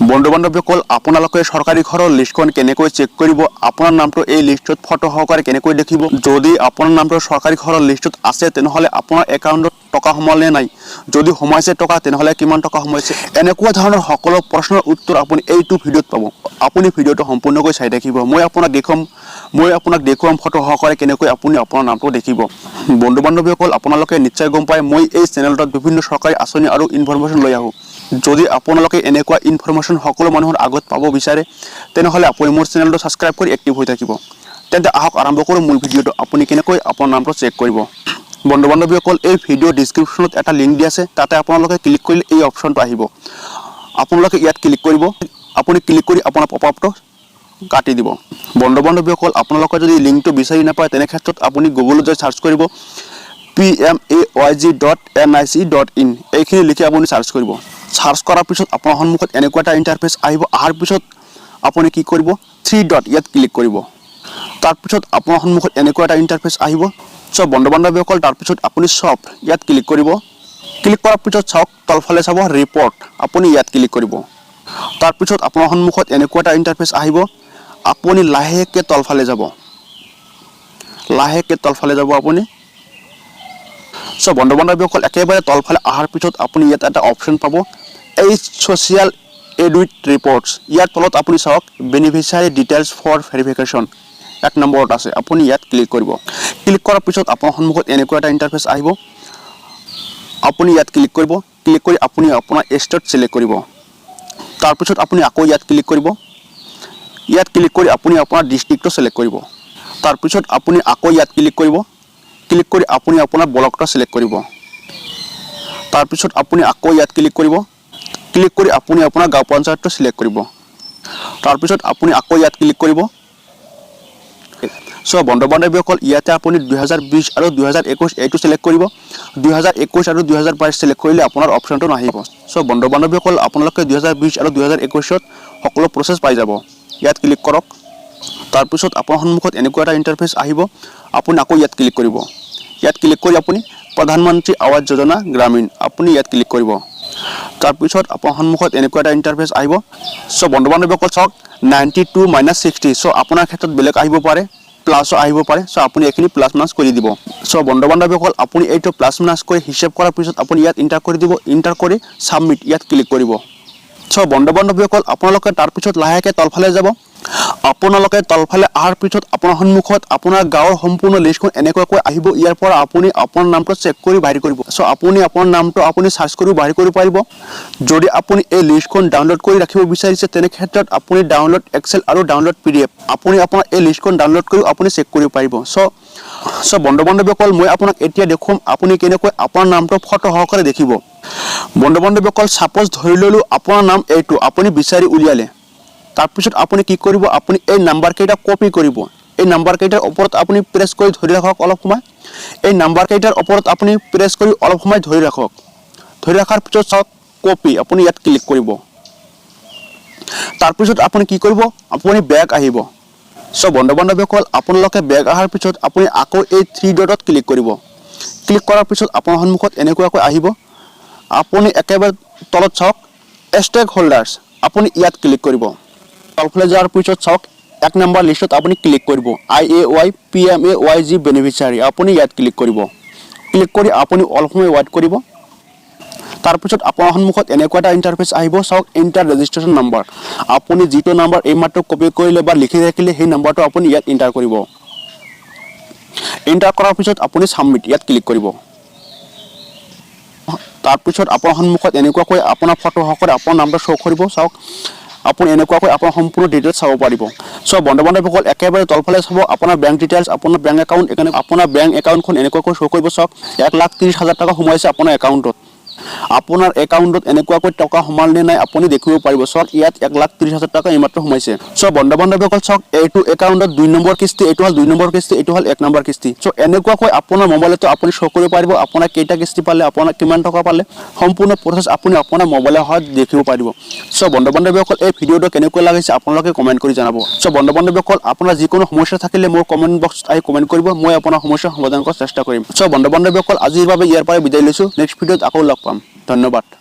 বন্ধু বান্ধৱীসকল, আপোনালোকে চৰকাৰী ঘৰৰ লিষ্টখন কেনেকৈ চেক কৰিব, আপোনাৰ নামটো এই লিষ্টত ফটো সহকাৰে কেনেকৈ দেখিব, যদি আপোনাৰ নামটো চৰকাৰী ঘৰৰ লিষ্টত আছে তেনেহ'লে আপোনাৰ একাউণ্টত টকা সোমালে নাই, যদি সোমাইছে টকা তেনেহ'লে কিমান টকা সোমাইছে, এনেকুৱা ধৰণৰ সকলো প্ৰশ্নৰ উত্তৰ আপুনি এইটো ভিডিঅ'ত পাব। আপুনি ভিডিঅ'টো সম্পূৰ্ণকৈ চাই থাকিব। মই আপোনাক দেখুৱাম ফটো সহকাৰে কেনেকৈ আপুনি আপোনাৰ নামটো দেখিব। বন্ধু বান্ধৱীসকল, আপোনালোকে নিশ্চয় গম পায়, মই এই চেনেলটোত বিভিন্ন চৰকাৰী আঁচনি আৰু ইনফৰমেশ্যন লৈ আহোঁ। যদি আপোনালোকে এনেকুৱা ইনফৰমেশ্যন সকলো মানুহৰ আগত পাব বিচাৰে, তেনেহ'লে আপুনি মোৰ চেনেলটো ছাবস্ক্ৰাইব কৰি এক্টিভ হৈ থাকিব। তেন্তে আহক, আৰম্ভ কৰোঁ মূল ভিডিঅ'টো, আপুনি কেনেকৈ আপোনাৰ নামটো চেক কৰিব। বন্ধু বান্ধৱীসকল, এই ভিডিঅ' ডিছক্ৰিপশ্যনত এটা লিংক দি আছে। তাতে আপোনালোকে ক্লিক কৰিলে এই অপশ্যনটো আহিব। আপোনালোকে ইয়াত ক্লিক কৰিব। আপুনি ক্লিক কৰি আপোনাৰ পপ আপটো কাটি দিব। বন্ধু বান্ধৱীসকল, আপোনালোকে যদি লিংকটো বিচাৰি নাপায়, তেনে ক্ষেত্ৰত আপুনি গুগলত যাই চাৰ্চ কৰিব pmayg.nic.in। এইখিনি লিখি আপুনি চাৰ্চ কৰিব। চাৰ্চ কৰাৰ পিছত আপোনাৰ সন্মুখত এনেকুৱা এটা ইণ্টাৰফেচ আহিব। অহাৰ পিছত আপুনি কি কৰিব? থ্ৰী ডট ইয়াত ক্লিক কৰিব। তাৰপিছত আপোনাৰ সন্মুখত এনেকুৱা এটা ইণ্টাৰফেচ আহিব। চ' বন্ধু বান্ধৱীসকল, তাৰপিছত আপুনি চব ইয়াত ক্লিক কৰিব। ক্লিক কৰাৰ পিছত চাওক, তলফালে চাব, ৰিপৰ্ট, আপুনি ইয়াত ক্লিক কৰিব। তাৰপিছত আপোনাৰ সন্মুখত এনেকুৱা এটা ইণ্টাৰফেচ আহিব। আপুনি লাহেকৈ তলফালে যাব, লাহেকৈ তলফালে যাব আপুনি। চ' বন্ধু বান্ধৱীসকল, একেবাৰে তলফালে অহাৰ পিছত আপুনি ইয়াত এটা অপশ্যন পাব, এই ছ'চিয়েল অডিট ৰিপৰ্টছ। ইয়াৰ তলত আপুনি চাওক, বেনিফিচিয়াৰী ডিটেইলছ ফৰ ভেৰিফিকেশ্যন এক নম্বৰত আছে। আপুনি ইয়াত ক্লিক কৰিব। ক্লিক কৰাৰ পিছত আপোনাৰ সন্মুখত এনেকুৱা এটা ইণ্টাৰফেচ আহিব। আপুনি ইয়াত ক্লিক কৰিব। ক্লিক কৰি আপুনি আপোনাৰ ষ্টেট ছিলেক্ট কৰিব। তাৰপিছত আপুনি আকৌ ইয়াত ক্লিক কৰিব। ইয়াত ক্লিক কৰি আপুনি আপোনাৰ ডিষ্ট্ৰিক্টটো ছিলেক্ট কৰিব। তাৰপিছত আপুনি আকৌ ইয়াত ক্লিক কৰিব। ক্লিক কৰি আপুনি আপোনাৰ ব্লকটো ছিলেক্ট কৰিব। তাৰপিছত আপুনি আকৌ ইয়াত ক্লিক কৰিব। ক্লিক কৰি আপুনি আপোনাৰ গাঁও পঞ্চায়তটো ছিলেক্ট কৰিব। তাৰপিছত আপুনি আকৌ ইয়াত ক্লিক কৰিব। চ' বন্ধু বান্ধৱীসকল, ইয়াতে আপুনি 2020 আৰু 2021 এইটো ছিলেক্ট কৰিব। 2021 আৰু 2022 ছিলেক্ট কৰিলে আপোনাৰ অপশ্যনটো নাহিব। চ' বন্ধু বান্ধৱীসকল, আপোনালোকে 2020 আৰু 2021ত সকলো প্ৰচেছ পাই যাব। ইয়াত ক্লিক কৰক। তাৰপিছত আপোনাৰ সন্মুখত এনেকুৱা এটা ইণ্টাৰফেচ আহিব। আপুনি আকৌ ইয়াত ক্লিক কৰিব। ইয়াত ক্লিক কৰি আপুনি প্ৰধানমন্ত্ৰী আৱাস যোজনা গ্ৰামীণ, আপুনি ইয়াত ক্লিক কৰিব। তাৰপিছত আপোনাৰ সন্মুখত এনেকুৱা এটা ইণ্টাৰফেচ আহিব। চ' বন্ধু বান্ধৱীসকল, চাওক, 92 মাইনাছ 60। চ' আপোনাৰ ক্ষেত্ৰত বেলেগ আহিব পাৰে, প্লাছো আহিব পাৰে। চ' আপুনি এইখিনি প্লাছ মাইনাছ কৰি দিব। চ' বন্ধু বান্ধৱীসকল, আপুনি এইটো প্লাছ মাইনাছ কৰি হিচাপ কৰাৰ পিছত আপুনি ইয়াত ইণ্টাৰ কৰি দিব। ইণ্টাৰ কৰি ছাবমিট ইয়াত ক্লিক কৰিব। চ' বন্ধু বান্ধৱীসকল, আপোনালোকে তাৰপিছত লাহেকৈ তলফালে যাব। আপোনালোকে তলফালে অহাৰ পিছত আপোনাৰ সন্মুখত আপোনাৰ গাঁৱৰ সম্পূৰ্ণ লিষ্টখন এনেকুৱাকৈ আহিব। ইয়াৰ পৰা আপুনি আপোনাৰ নামটো চেক কৰি বাহিৰ কৰিব। চ' আপুনি আপোনাৰ নামটো আপুনি চাৰ্চ কৰি বাহিৰ কৰিব পাৰিব। যদি আপুনি এই লিষ্টখন ডাউনলোড কৰি ৰাখিব বিচাৰিছে, তেনে ক্ষেত্ৰত আপুনি ডাউনলোড এক্সেল আৰু ডাউনলোড পিডিএফ, আপুনি আপোনাৰ এই লিষ্টখন ডাউনলোড কৰি আপুনি চেক কৰিব পাৰিব। চ' বন্ধু বান্ধৱীসকল, মই আপোনাক এতিয়া দেখুৱাম আপুনি কেনেকৈ আপোনাৰ নামটো ফটো সহকাৰে দেখিব। বন্ধু বান্ধৱীসকল, ছাপ'জ ধৰি ল'লোঁ আপোনাৰ নাম এইটো, আপুনি বিচাৰি উলিয়ালে। তাৰপিছত আপুনি কি কৰিব? আপুনি এই নাম্বাৰ কেইটা কপি কৰিব। এই নাম্বাৰ কেইটাৰ ওপৰত আপুনি প্ৰেছ কৰি ধৰি ৰাখক অলপ সময়। এই নাম্বাৰ কেইটাৰ ওপৰত আপুনি প্ৰেছ কৰি অলপ সময় ধৰি ৰাখক। ধৰি ৰখাৰ পিছত চাওক, কপি, আপুনি ইয়াত ক্লিক কৰিব। তাৰপিছত আপুনি কি কৰিব? আপুনি বেক আহিব। চ' বন্ধু বান্ধৱীসকল, আপোনালোকে বেক অহাৰ পিছত আপুনি আকৌ এই থ্ৰী ডটত ক্লিক কৰিব। ক্লিক কৰাৰ পিছত আপোনাৰ সন্মুখত এনেকুৱাকৈ আহিব। আপুনি একেবাৰে তলত চাওক, ষ্টেক হোল্ডাৰ্ছ, আপুনি ইয়াত ক্লিক কৰিব। তলফালে যোৱাৰ পিছত চাওক, এক নম্বৰ লিষ্টত আপুনি ক্লিক কৰিব। IAY PMAYG beneficiary, আপুনি ইয়াত ক্লিক কৰিব। ক্লিক কৰি আপুনি অলপ সময় ৱেইট কৰিব। তাৰপিছত আপোনাৰ সন্মুখত এনেকুৱা এটা ইণ্টাৰফেচ আহিব। চাওক, এণ্টাৰ ৰেজিষ্ট্ৰেশ্যন নম্বৰ। আপুনি যিটো নাম্বাৰ এইমাত্ৰ কপি কৰিলে বা লিখি ৰাখিলে, সেই নাম্বাৰটো আপুনি ইয়াত এণ্টাৰ কৰিব। এণ্টাৰ কৰাৰ পিছত আপুনি ছাবমিট ইয়াত ক্লিক কৰিব। তাৰপিছত আপোনাৰ সন্মুখত এনেকুৱাকৈ আপোনাৰ ফটো সহকাৰে আপোনাৰ নামটো শ্ব' কৰিব। চাওক, আপুনি এনেকুৱাকৈ আপোনাৰ সম্পূৰ্ণ ডিটেইলছ চাব পাৰিব। চ' বন্ধু বান্ধৱীসকল, একেবাৰে তলফালে চাব, আপোনাৰ বেংক ডিটেইলছ, আপোনাৰ বেংক একাউণ্ট, এনে আপোনাৰ বেংক একাউণ্টখন এনেকুৱাকৈ শ্ব' কৰিব। চাওক, 1,30,000 টকা সোমাইছে আপোনাৰ একাউণ্টত। আপোনাৰ একাউণ্টত এনেকুৱাকৈ টকা সোমাল নে নাই আপুনি দেখিব পাৰিব। চাওক, ইয়াত 1,30,000 টকা এইমাত্ৰ সোমাইছে। চ' বন্ধু বান্ধৱীসকল, চাওক, এইটো একাউণ্টত দুই নম্বৰ কিস্তি, এইটো হ'ল দুই নম্বৰ কিস্তি, এইটো হ'ল এক নম্বৰ কিস্তি। চ' এনেকুৱাকৈ আপোনাৰ মোবাইলতো আপুনি শ্ব' কৰিব পাৰিব, আপোনাৰ কেইটা কিস্তি পালে, আপোনাৰ কিমান টকা পালে, সম্পূৰ্ণ প্ৰচেছ আপুনি আপোনাৰ মোবাইলৰ সহায়ত দেখিব পাৰিব। চ' বন্ধু বান্ধৱীসকল, এই ভিডিঅ'টো কেনেকুৱা লাগিছে আপোনালোকে কমেণ্ট কৰি জনাব। চ' বন্ধু বান্ধৱীসকল, আপোনাৰ যিকোনো সমস্যা থাকিলে মোৰ কমেণ্ট বক্সত আহি কমেণ্ট কৰিব। মই আপোনাৰ সমস্যা সমাধান কৰাৰ চেষ্টা কৰিম। চ' বন্ধু বান্ধৱীসকল, আজিৰ বাবে ইয়াৰ পৰাই বিদায় লৈছোঁ। নেক্সট ভিডিঅ'ত আকৌ লগ পাম। ধন্যবাদ।